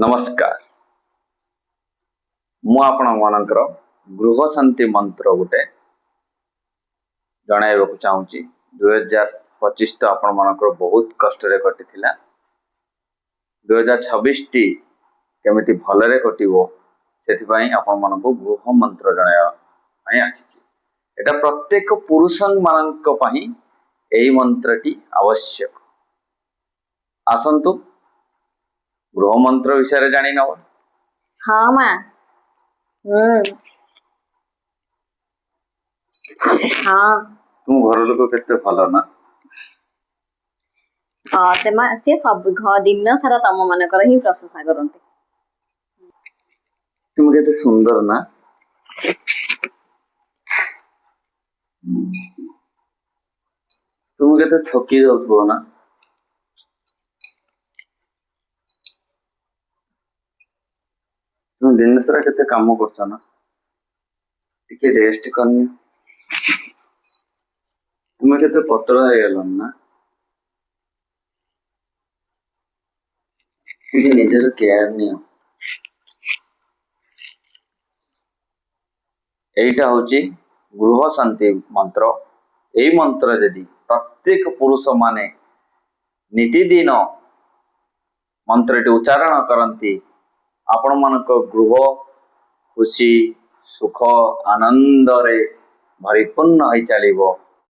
ନମସ୍କାର। ମୁଁ ଆପଣମାନଙ୍କର ଗୃହ ଶାନ୍ତି ମନ୍ତ୍ର ଗୋଟେ ଜଣାଇବାକୁ ଚାହୁଁଛି। 2025 ତ ଆପଣମାନଙ୍କର ବହୁତ କଷ୍ଟରେ କଟିଥିଲା। 2026ଟି କେମିତି ଭଲରେ କଟିବ, ସେଥିପାଇଁ ଆପଣମାନଙ୍କୁ ଗୃହ ମନ୍ତ୍ର ଜଣାଇବା ପାଇଁ ଆସିଛି। ଏଟା ପ୍ରତ୍ୟେକ ପୁରୁଷମାନଙ୍କ ପାଇଁ ଏହି ମନ୍ତ୍ରଟି ଆବଶ୍ୟକ। ଆସନ୍ତୁ, ଗୃହ ମନ୍ତ୍ର ବିଷୟରେ ଜାଣି ନେବା। ହଁ ମା, ହୁଁ ହଁ। ତୁମ ଘର ଲୋକ କେତେ ଭଲ ନା? ହଁ, ସିଏ ସବୁ ଦିନ ସାରା ତମ ମାନଙ୍କର ହିଁ ପ୍ରଶଂସା କରନ୍ତି। ତୁମେ କେତେ ସୁନ୍ଦର ନା? ତୁମେ କେତେ ଥକି ଯାଉଥିବ ନା? ତୁମେ ଦିନ ସାରା କେତେ କାମ କରୁଛ ନା? ଟିକେ ରେଷ୍ଟ କରିନିଅ। ତୁମେ କେତେ ପତଳା ହେଇଗଲଣି ନା? ଟିକେ ନିଜର କେୟାର ନିଅ। ଏଇଟା ହଉଛି ଗୃହ ଶାନ୍ତି ମନ୍ତ୍ର। ଏଇ ମନ୍ତ୍ର ଯଦି ପ୍ରତ୍ୟେକ ପୁରୁଷ ମାନେ ନିତିଦିନ ମନ୍ତ୍ରଟି ଉଚ୍ଚାରଣ କରନ୍ତି, ଆପଣମାନଙ୍କ ଗୃହ ଖୁସି, ସୁଖ, ଆନନ୍ଦରେ ପରିପୂର୍ଣ୍ଣ ହେଇ ଚାଲିବ।